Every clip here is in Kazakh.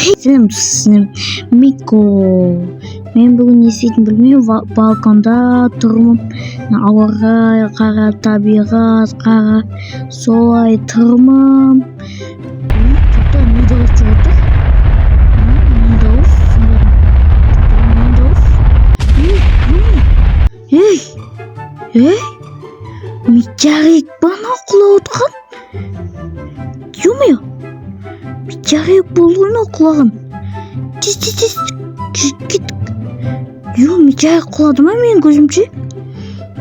Сәлем, Мико. Мен бүгін не істейтінімді білмеймін, балконда тұрмын. Ауа райы қара, табиғат қара, солай тұрмын. Үй, тоқта, не дауыс шығып тұр? Не дауыс? Түсінбедім. Тоқта, не дауыс? Ей, ей, ей, ей, метеорит па анау құлап отырған? Ё-моё, метеорит болды ғой мынау құлаған. Тез, тез, тез, кеттік. Ё, метеорит құлады ма менің көзімше?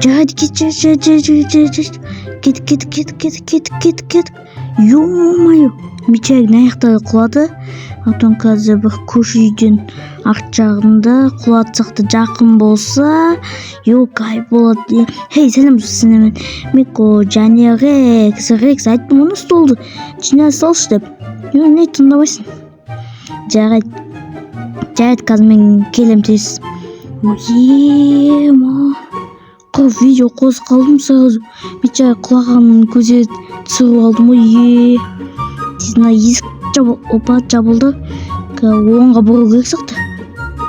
Жарайды, кет, жарайды, жарайды, жарайды, жарайды, кеттік, кеттік, кеттік, кеттік, кеттік, кеттік, кеттік. Ё-моё, метеорит мына жақта құлады. Потом қазір бір көрші үйден арт жағында құлатсақ та, жақын болса, ё, кайф болады. Хей, сәлем, сіздермен Мико және Рекс. Рекс, айттым ғой, столды жинай салшы деп. Ё, не тыңдамайсың? Жарайды, жарайды, қазір мен келем тез. Ема, құр видео қосып қалдым, сразу метеорит құлағанын көзе түсіріп алдым ғой. Е, тез мына есік жабыл, опа, жабылды. Оңға бұру керек сияқты,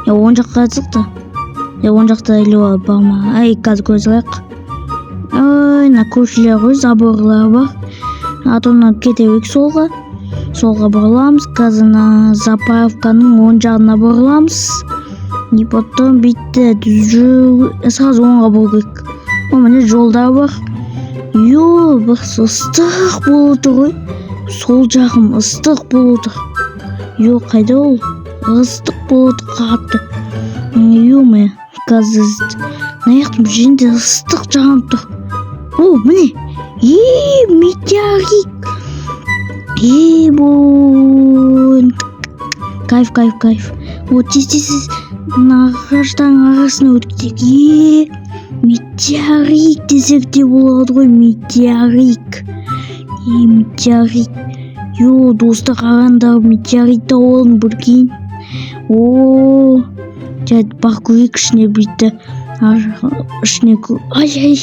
е, оң жаққа сияқты, е, оң жақта или бар ма? Ай, қазір көре салайық. Ой, мына көршілер ғой, заборлар бар. А то мына кете берейік солға, солға бұрыламыз. Қазір мына заправканың оң жағына бұрыламыз и потом бүйтті түзу, сразу оңға бұру керек. О, міне, жолдар бар. Ё, бір ыстық болып отыр ғой, сол жағым ыстық болып отыр. Ё, қайда ол? Ыстық болып отыр қатты. Ё-моё, қазір мына жақтың жерінде ыстық жанып тұр. О, міне, е, метеорит! Е, бой, кайф, кайф, кайф! О, тез, тез, тез, мына ағаштардың арасына өтіп кетейік. Е, метеорит десек те болады ғой, метеорит, е, метеорит. Ё, достар, қараңдар, метеорит тауып алдым, прикинь. О, жарайды, барып көрейік ішіне, бүйтті ішіне. Ай, ай,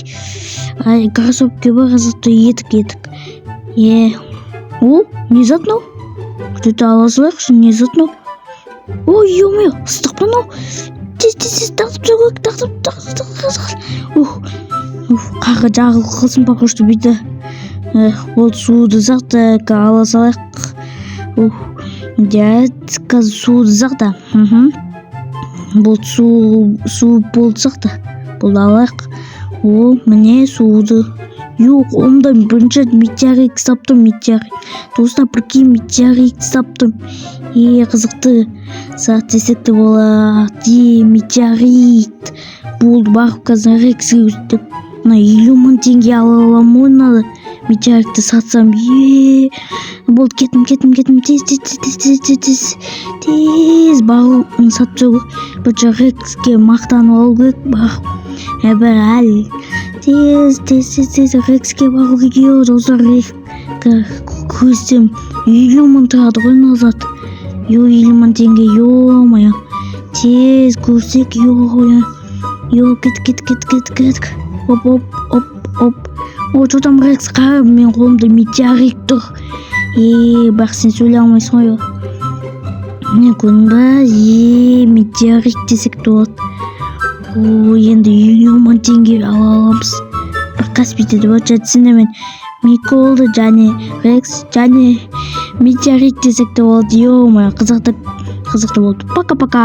ай, кроссовки бар зато, етік, етік. Е, о, не зат мынау? Где-то ала салайықшы, не зат мынау? Ой, ё-моё, ыстық па мынау? Тез, тез, тез, тартып тастау керек, тартып, тартып. Ух, ух, қарға жағылып қалсын пока что бүйтті. Эх, болды, суды так ала салайық. Ух, жарайды, қазір суды да, болды, су, су болды сияқты, болды, алайық. О, міне, суды. Жоқ, қолымда бірінші рет метеорит ұстап тұрмын, метеорит, достар, прикинь, метеорит ұстап тұрмын. Е, қызықты зат десек те болады. Е, метеорит болды, барып қазір Рекске өтіп, мына 50 000 теңге ала аламын ғой мынаны, метеоритті сатсам. Е, болды, кеттім, кеттім, кеттім, тез, тез, тез, тез, тез, тез, тез, тез барып сатып тастау керек. Бір Рекске мақтанып алу керек барып. Е, бір әлі тез, тез, тез, тез Рекске бару керек. Е, достар, көрсем, 50 000 тұрады ғой мына зат. Ё, 50 000 теңге, ё-моё, тез көрсек. Ё, ё, кеттік, кеттік, кеттік, кеттік, кеттік. Оп, оп, оп, оп. О, че там, Рекс, қара, менің қолымда метеорит тұр. Е, бірақ сен сөйлей алмайсың ғой. Міне, көрдің ба? Е, метеорит десек те болады. О, енді 50 000 теңге ала аламыз бір Каспийде деп жатсың. Мен Миколды және Рекс және метеорит десек те болады. Ё-моё, қызықты, қызықты болды. Пока, пока.